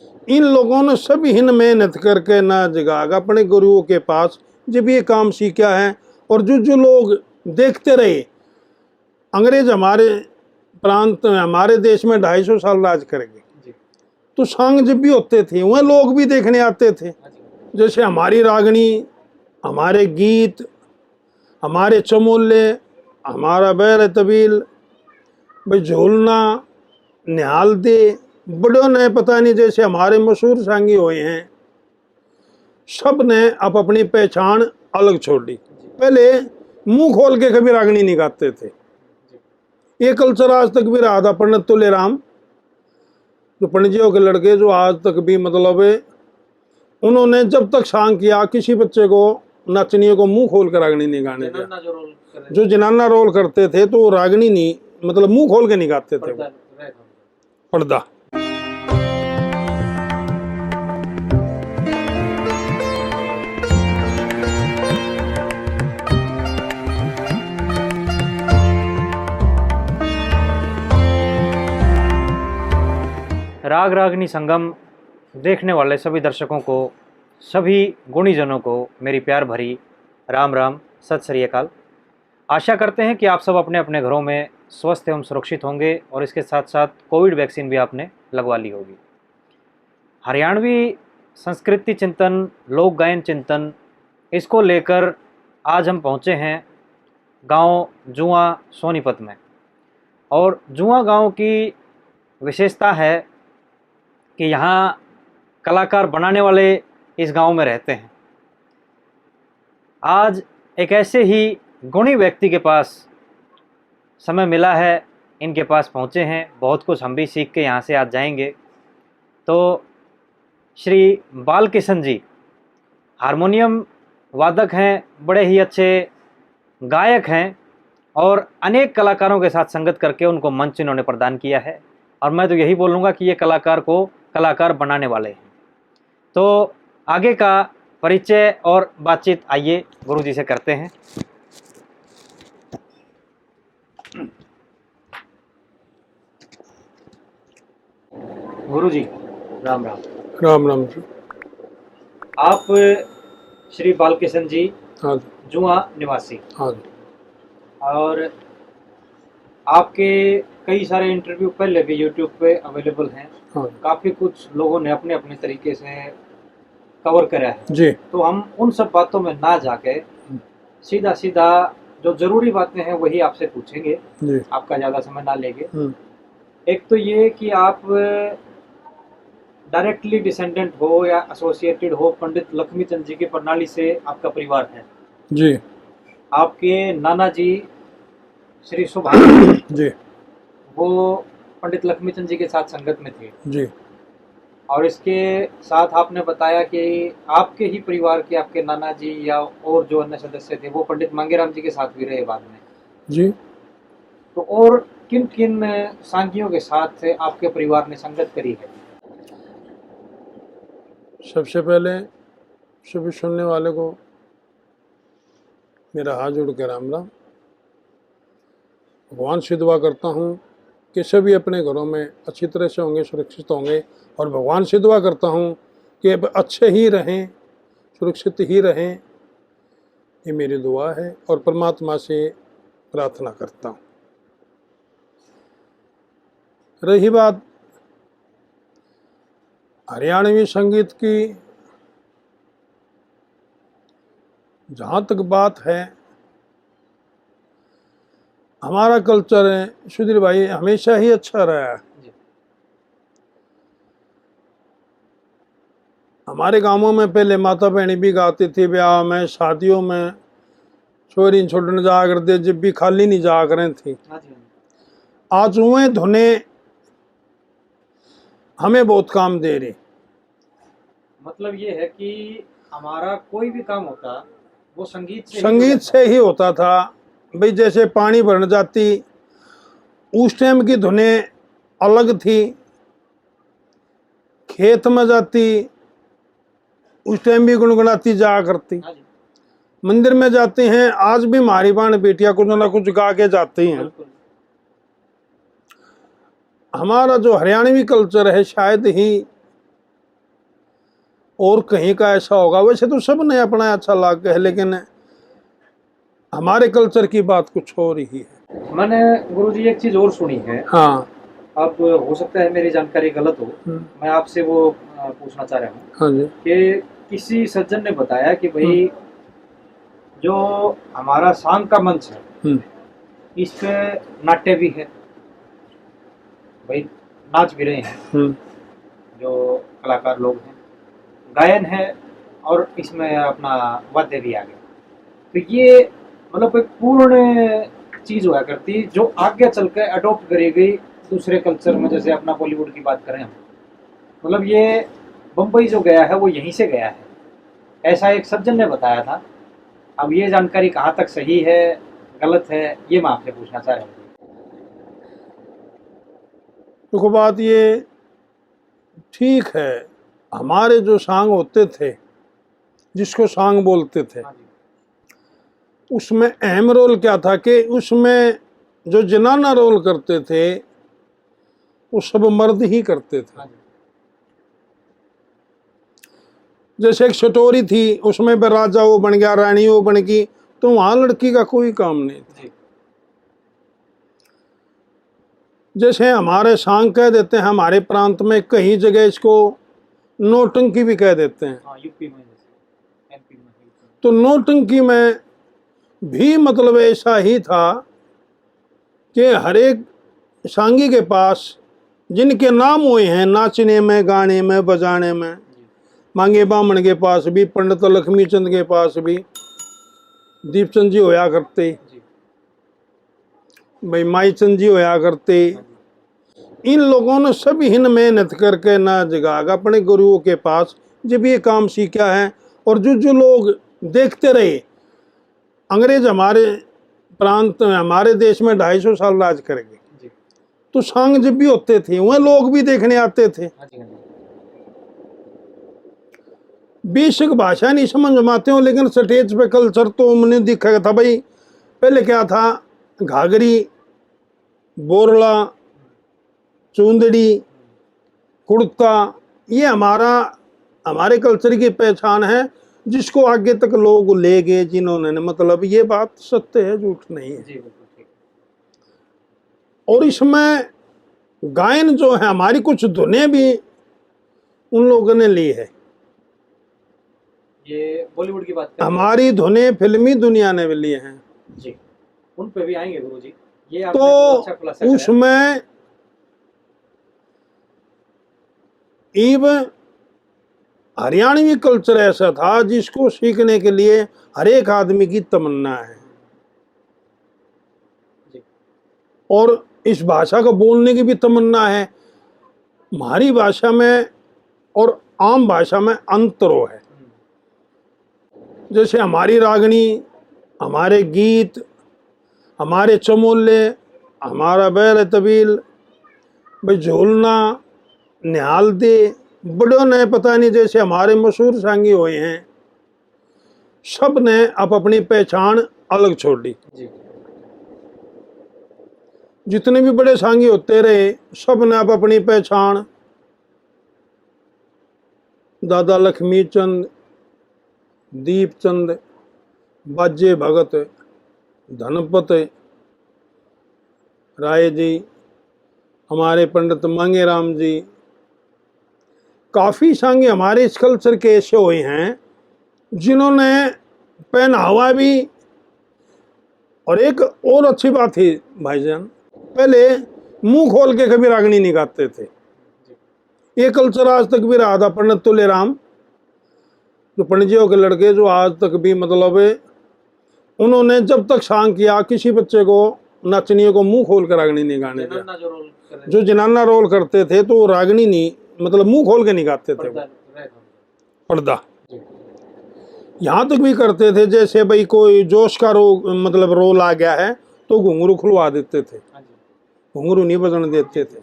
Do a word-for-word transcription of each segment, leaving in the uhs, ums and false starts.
इन लोगों ने सभी हिन मेहनत करके ना जगाग अपने गुरुओं के पास जब ये काम सीखा है। और जो जो लोग देखते रहे, अंग्रेज हमारे प्रांत में, हमारे देश में ढाई सौ साल राज करेंगे। जी। तो सांग जब भी होते थे, वह लोग भी देखने आते थे। हाँ जी। जैसे हमारी रागनी, हमारे गीत, हमारे चमोले, हमारा बैर तबील, भाई झोलना, निहाल दे, बड़ों ने पता नहीं जैसे हमारे मशहूर सांगी हुए हैं, सब ने आप अपनी पहचान अलग छोड़ दी। पहले मुंह खोल के कभी रागनी नहीं गाते थे। ये कल्चर आज तक भी रहा था। पंडित तुलेराम, जो पंडित जी के लड़के, जो आज तक भी, मतलब, उन्होंने जब तक सांग किया, किसी बच्चे को, नाचनियों को मुंह खोल कर रागनी नहीं गाने दिया। जनाना जो रोल कर रहे जो जनाना रोल करते थे, तो वो रागनी नहीं, मतलब, मुंह खोल के नहीं गाते थे वो। पर्दा रह था। पर्दा। राग रागनी संगम देखने वाले सभी दर्शकों को, सभी गुणीजनों को मेरी प्यार भरी राम राम, सत श्री अकाल। आशा करते हैं कि आप सब अपने अपने घरों में स्वस्थ एवं सुरक्षित होंगे और इसके साथ साथ कोविड वैक्सीन भी आपने लगवा ली होगी। हरियाणवी संस्कृति चिंतन, लोक गायन चिंतन, इसको लेकर आज हम पहुँचे हैं गांव जुआ सोनीपत में। और जुआ गांव की विशेषता है कि यहाँ कलाकार बनाने वाले इस गांव में रहते हैं। आज एक ऐसे ही गुणी व्यक्ति के पास समय मिला है, इनके पास पहुँचे हैं, बहुत कुछ हम भी सीख के यहाँ से आज जाएंगे। तो श्री बालकिशन जी हारमोनियम वादक हैं, बड़े ही अच्छे गायक हैं और अनेक कलाकारों के साथ संगत करके उनको मंच इन्होंने प्रदान किया है। और मैं तो यही बोलूँगा कि ये कलाकार को कलाकार बनाने वाले हैं। तो आगे का परिचय और बातचीत, आइए, गुरु जी से करते हैं। गुरु जी, राम राम। राम राम जी। आप श्री बालकिशन जी, हाँ जी। जुआ निवासी। हाँ जी। और आपके कई सारे इंटरव्यू पहले भी यूट्यूब पे अवेलेबल हैं। हाँ। काफ़ी कुछ लोगों ने अपने अपने तरीके से कवर करा है जी। तो हम उन सब बातों में ना जाके हम्म। सीधा सीधा जो ज़रूरी बातें हैं वही आपसे पूछेंगे। जी। आपका ज़्यादा समय ना लेंगे। हम्म। एक तो ये कि आप डायरेक्टली डिसेंडेंट हो या एसोसिएटेड हो पंडित लक्ष्मी चंद जी की प्रणाली से आपका परिवार है। जी। आपके नाना जी श्री सुभाष जी। वो पंडित लक्ष्मी चंद जी के साथ संगत में थे। जी। और इसके साथ आपने बताया कि आपके ही परिवार के, आपके नाना जी या और जो अन्य सदस्य थे, वो पंडित मांगेराम जी के साथ भी रहे बाद में। जी। तो और किन किन सांगियों के साथ आपके परिवार ने संगत करी है? सबसे पहले सभी सुनने वाले को मेरा हाथ जोड़ के राम राम। भगवान से दुआ करता हूँ कि सभी अपने घरों में अच्छी तरह से होंगे, सुरक्षित होंगे। और भगवान से दुआ करता हूँ कि अब अच्छे ही रहें, सुरक्षित ही रहें। ये मेरी दुआ है और परमात्मा से प्रार्थना करता हूँ। रही बात हरियाणवी संगीत की, जहाँ तक बात है, हमारा कल्चर है सुधीर भाई, हमेशा ही अच्छा रहा है। जी। हमारे गांवों में पहले माता बहनी भी गाती थी, ब्याह में, शादियों में, छोरी छोड़न जाया करते, जब भी खाली नहीं जाया करें थी। हाँ जी, हाँ जी। आज वह धुनें हमें बहुत काम दे रही। मतलब ये है कि हमारा कोई भी काम होता, वो संगीत से ही संगीत होता से था। ही होता था। भाई, जैसे पानी भरन जाती, उस टाइम की धुनें अलग थी। खेत में जाती, उस टाइम भी गुनगुनाती जाया करती। हाँ जी। मंदिर में जाते हैं, आज भी हमारी बहन बेटियां कुछ ना कुछ गा के जाती हैं। बिल्कुल। हमारा जो हरियाणवी कल्चर है, शायद ही और कहीं का ऐसा होगा। वैसे तो सब ने अपना अच्छा लाग है, लेकिन हमारे कल्चर की बात कुछ और ही है। मैंने गुरुजी एक चीज और सुनी है। हाँ। अब हो सकता है मेरी जानकारी गलत हो, हम्म। मैं आपसे वो अ, पूछना चाह रहा हूँ हाँ जी। कि किसी सज्जन ने बताया कि भाई हम्म। जो हमारा सांग का मंच है हम्म। इस पे नाट्य भी है, भाई नाच भी रहे हैं हम्म। जो कलाकार लोग हैं, गायन है और इसमें अपना वाद्य भी आ गया। तो ये मतलब एक पूर्ण चीज हुआ करती जो आगे चल के अडॉप्ट करी गई दूसरे कल्चर में, जैसे अपना बॉलीवुड की बात करें हम, मतलब ये बम्बई जो गया है वो यहीं से गया है, ऐसा एक सज्जन ने बताया था। अब ये जानकारी कहाँ तक सही है, गलत है, ये मैं आपसे पूछना चाह रहा हूँ। देखो, बात ये ठीक है, हमारे जो सांग होते थे, जिसको सांग बोलते थे, हाँ जी। उसमें अहम रोल क्या था कि उसमें जो जनाना रोल करते थे, वो सब मर्द ही करते थे। हाँ जी। जैसे एक स्टोरी थी, उसमें भी राजा वो बन गया, रानी वो बन गई, तो वहाँ लड़की का कोई काम नहीं था। जी। जैसे हमारे सांग कह देते हैं, हमारे प्रांत में कई जगह इसको नौटंकी भी कह देते हैं। हाँ, यूपी में जैसे, एमपी में। तो नौटंकी में भी मतलब ऐसा ही था कि हर एक सांगी के पास जिनके नाम हुए हैं नाचने में, गाने में, बजाने में, मांगे बामण के पास भी, पंडित लक्ष्मी चंद के पास भी, दीपचंद जी होया करते, जी। भाई माईचंद जी होया करते। इन लोगों ने सब हिन मेहनत करके ना जगाग अपने गुरुओं के पास जब ये काम सीखा है, और जो जो लोग देखते रहे, अंग्रेज हमारे प्रांत में, हमारे देश में ढाई सौ साल राज करेंगे, जी। तो सांग जब भी होते थे, वह लोग भी देखने आते थे। हाँ जी, हाँ जी। बेशक भाषा नहीं समझ में आते हो, लेकिन स्टेज पे कल्चर तो मैंने देखा था भाई। पहले क्या था, घाघरी, बोरला, चुंदड़ी, कुर्ता, ये हमारा, हमारे कल्चर की पहचान है, जिसको आगे तक लोग ले गए जिन्होंने, मतलब ये बात सत्य है, झूठ नहीं है। जी, बिल्कुल ठीक। और इसमें गायन जो है, हमारी कुछ धुनें भी उन लोगों ने ली है। ये बॉलीवुड की बात करें। हमारी धुनें फिल्मी दुनिया ने भी ली हैं। जी, उन पे भी आएंगे गुरुजी। ये आपने तो बहुत अच्छा खुलासा कराया। उसमें इब हरियाणवी कल्चर ऐसा था जिसको सीखने के लिए हर एक आदमी की तमन्ना है, जी। और इस भाषा को बोलने की भी तमन्ना है। हमारी भाषा में और आम भाषा में अंतरो है। हम्म। जैसे हमारी रागनी, हमारे गीत, हमारे चमोले, हमारा बैर तबील, भाई झोलना, निहाल दे, बड़ों ने पता नहीं, जैसे हमारे मशहूर सांगी हुए हैं, सब ने आप अपनी पहचान अलग छोड़ दी। जी। जितने भी बड़े सांगी होते रहे, सब ने आप अपनी पहचान, दादा लक्ष्मी चंद, दीप चंद, बाजे भगत, धनपत राय जी, हमारे पंडित मांगेराम जी, काफ़ी सांगे हमारे इस कल्चर के ऐसे हुए हैं जिन्होंने पहनावा भी, और एक और अच्छी बात थी भाईजान, पहले मुंह खोल के कभी रागनी नहीं गाते थे। ये कल्चर आज तक भी रहा था। पंडित तुलेराम, जो पणजियों के लड़के, जो आज तक भी, मतलब, उन्होंने जब तक सांग किया, किसी बच्चे को, नाचनियों को मुंह खोल के रागनी नहीं गाने दिया। जनाना जो रोल कर रहे जो जनाना रोल करते थे, तो वो रागनी नहीं, मतलब, मुंह खोल के नहीं गाते थे वो। पर्दा रहता था। पर्दा। जी। यहाँ तक भी करते थे, जैसे भाई कोई जोश का रो, मतलब, रोल आ गया है, तो घुंघरू खुलवा देते थे, हाँ जी। घुंघरू नहीं बजन देते थे।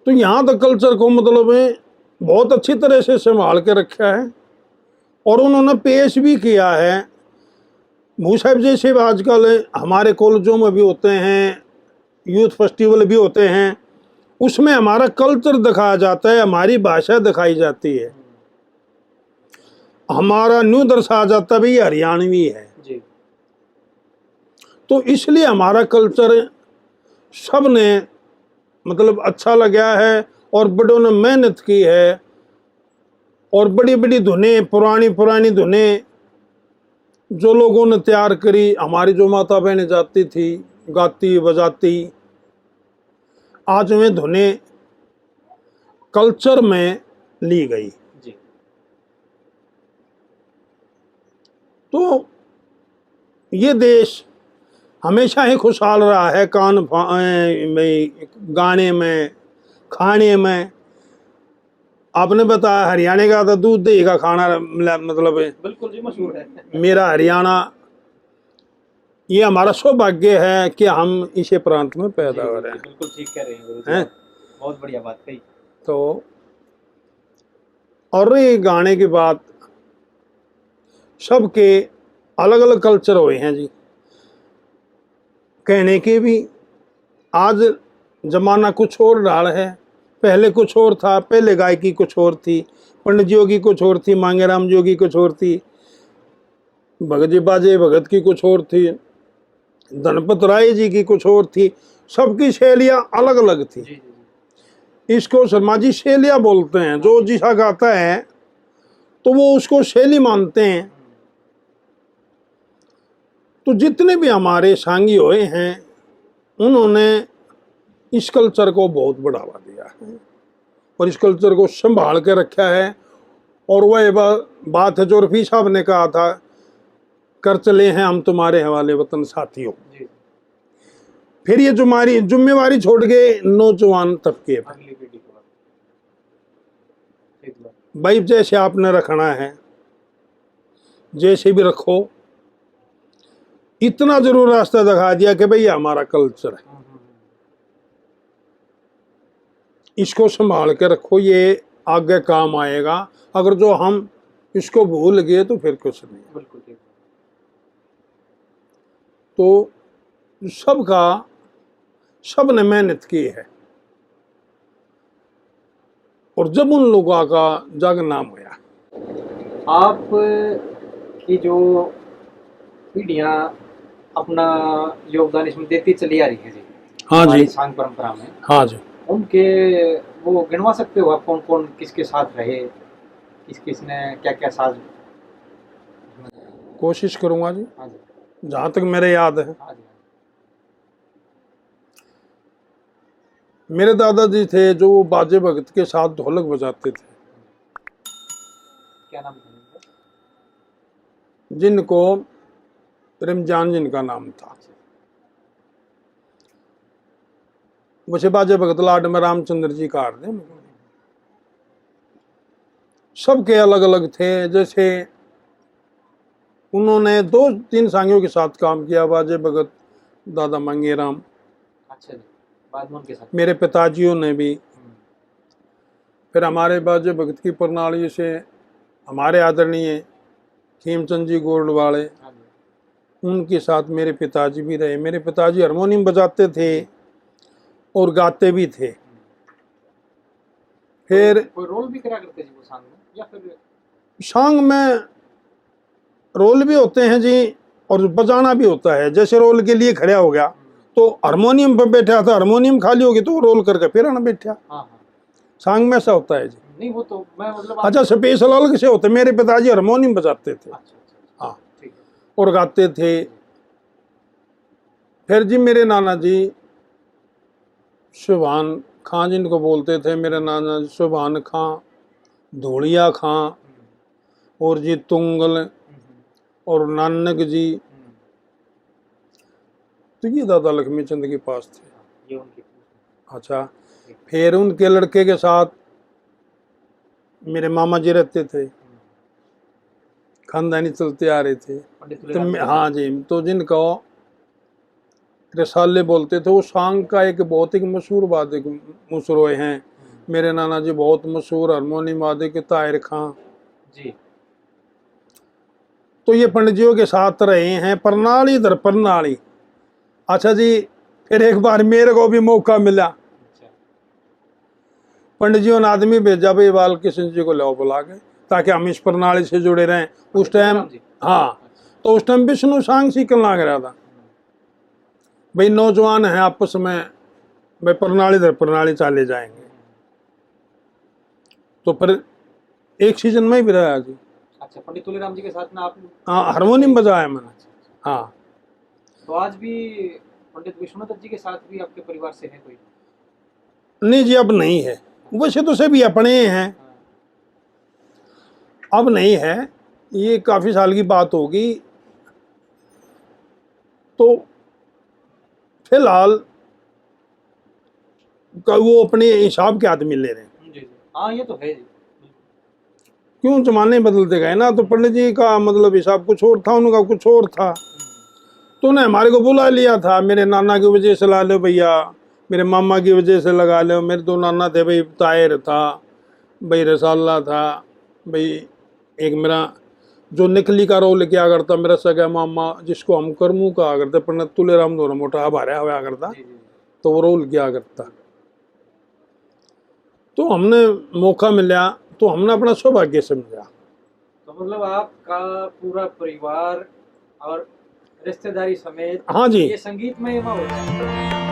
तो यहाँ तक कल्चर को, मतलब, बहुत अच्छी तरह से संभाल के रखा है, और उन्होंने पेश भी किया है। भू साहब जैसे आजकल हमारे कॉलेजों में भी होते हैं, यूथ फेस्टिवल भी होते हैं, उसमें हमारा कल्चर दिखाया जाता है, हमारी भाषा दिखाई जाती है। हमारा न्यू दर्शाया जाता भी, ये हरियाणवी है। जी। तो इसलिए हमारा कल्चर सब ने, मतलब, अच्छा लगा है और बड़ों ने मेहनत की है। और बड़ी बड़ी धुनें, पुरानी पुरानी धुनें जो लोगों ने तैयार करी, हमारी जो माता बहनें जाती थी, गाती बजाती, आज वे धुनें कल्चर में ली गई। जी। तो ये देश हमेशा ही खुशहाल रहा है, कान फा-, ए, में, गाने में, खाने में। आपने बताया हरियाणा का तो दूध दही का खाना, मतलब, बिल्कुल जी, मशहूर है। मेरा हरियाणा, ये हमारा सौभाग्य है कि हम इसी प्रांत में पैदा हो रहे हैं। बिल्कुल ठीक कह रहे हैं गुरु जी। हैं? बहुत बढ़िया बात कही। तो और रही गाने की बात, सबके अलग अलग कल्चर हुए हैं जी। कहने के भी, आज जमाना कुछ और ढाल है, पहले कुछ और था। पहले गायकी कुछ और थी, पंडित जी की कुछ और थी, मांगेराम जी की कुछ और थी, भगत जी बाजे भगत की कुछ और थी, धनपत राय जी की कुछ और थी। सबकी शैलियाँ अलग अलग थी। जी, जी, जी। इसको शर्मा जी शैलियाँ बोलते हैं। जो जिसा गाता है तो वो उसको शैली मानते हैं। तो जितने भी हमारे सांगी हुए हैं, उन्होंने इस कल्चर को बहुत बढ़ावा दिया है और इस कल्चर को संभाल के रखा है। और वह बा-, बात है जो रफ़ी साहब ने कहा था, "कर चले हैं हम तुम्हारे हवाले वतन साथियों।" जी। फिर ये जुम्मेवारी, जुम्मेवारी छोड़ के नौजवान तबके पर, अगली पीढ़ी को। ठीक बात। भाई, जैसे आपने रखना है, जैसे भी रखो, इतना जरूर रास्ता दिखा दिया कि भाई, ये हमारा कल्चर है, हम्म, हम्म, हम्म। इसको संभाल के रखो, ये आगे काम आएगा। अगर जो हम इसको भूल गए तो फिर कुछ नहीं। बिल्कुल ठीक। तो सबका, सब ने मेहनत की है और जब उन लोगों का जाकर नाम होया। आप की जो पीढ़ियां अपना योगदान इसमें देती चली आ रही हैं जी, हाँ जी। हमारी सांग परंपरा में, हाँ जी। उनके वो गिनवा सकते हो आप, कौन कौन किसके साथ रहे, किस किस ने क्या क्या साज? कोशिश करूंगा जी। हाँ जी। जहाँ तक मेरे याद है। हाँ जी। मेरे दादाजी थे जो वो बाजे भगत के साथ ढोलक बजाते थे। क्या नाम था उनका? जिनको रमजान जिनका नाम था। अच्छा। वैसे बाजे भगत लाड में रामचंद्र जी का हार दे। सबके अलग अलग थे। जैसे उन्होंने दो तीन सांगियों के साथ काम किया, बाजे भगत, दादा मांगेराम। अच्छा जी, बाद में उनके साथ। मेरे पिताजियों ने भी। हम्म। फिर हमारे बाजे भगत की प्रणाली से हमारे आदरणीय खेमचंद जी गोल्ड वाले, हाँ जी। उनके साथ मेरे पिताजी भी रहे। मेरे पिताजी हारमोनियम बजाते थे और गाते भी थे। फिर कोई रोल भी करा करते जी वो सांग में, या फिर? सांग में रोल भी होते हैं जी, और बजाना भी होता है। जैसे रोल के लिए खड़ा हो गया, तो हारमोनियम पे बैठा था, हारमोनियम खाली होगी तो वो रोल करके फिर आना बैठा। हाँ, हाँ। सांग में ऐसा होता है जी। नहीं, वो तो मैं, मतलब, आप अच्छा, स्पेशल अलग से होते। मेरे पिताजी हारमोनियम बजाते थे। अच्छा, अच्छा, अच्छा। हाँ। ठीक है। और गाते थे। फिर जी मेरे नाना जी सुभान खां जिनको बोलते थे, मेरे नाना जी सुभान खां, धोलिया खां, हम्म। और जी तुंगल, हम्म। और नानक जी। हम्म। तो ये दादा लक्ष्मी चंद के पास थे। ये उनके। अच्छा, ठीक। फिर उनके लड़के के साथ मेरे मामा जी रहते थे, हम्म। खानदानी चलते आ रहे थे। पंडित तो तुलसीराम मैं, जी। हाँ जी, तो जिनका रिसाले बोलते थे, वो सांग का एक बहुत एक मशहूर वादक मुसरोए हैं। हम्म। मेरे नाना जी बहुत मशहूर हारमोनियम वादक ताहिर खां। जी। तो ये पंडित जियों के साथ रहे हैं, प्रणाली दर प्रणाली। अच्छा जी, फिर एक बार मेरे को भी मौका मिला। अच्छा। पंडित जियों ने आदमी भेजा, भाई बाल किशन जी को लाओ बुला के। ताकि हम इस प्रणाली से जुड़े रहें। उस टाइम, हाँ, तो उस टाइम विष्णु सांग सीखने लग रहा था। भाई, नौजवान हैं आपस में, भाई, प्रणाली धर प्रणाली चाले जाएंगे। तो फिर एक सीजन में भी रहा जी। अच्छा, पंडित तुलेराम जी के साथ में आप? हाँ, हारमोनियम बजाया मैंने। हाँ। तो आज भी पंडित विश्वनाथ जी के साथ भी आपके परिवार से है कोई? नहीं जी, अब नहीं है। वैसे तो सभी अपने हैं, अब नहीं है। ये काफ़ी साल की बात होगी। तो फिलहाल का वो अपने हिसाब के आदमी ले रहे हैं। जी, जी। हाँ, ये तो है जी। क्यों, जमाने बदलते गए ना, तो पंडित जी का मतलब हिसाब कुछ और था, उनका कुछ और था। तो उन्हें हमारे को बुला लिया था, मेरे नाना की वजह से ला लो भैया, मेरे मामा की वजह से लगा लो, मेरे दो नाना थे भाई, ताहिर था भाई, रसाला था भाई, एक मेरा जो नकली का रोल किया करता, मेरा सगा मामा, जिसको हम करमू कहा करते, पंडित तुलेराम दोनों मोटा भारा होया करता, जी, जी। तो वो रोल किया करता। तो हमने मौका मिला, तो हमने अपना सौभाग्य समझा। तो मतलब, आपका पूरा परिवार और रिश्तेदारी समेत, हाँ जी। ये संगीत में ही होता है?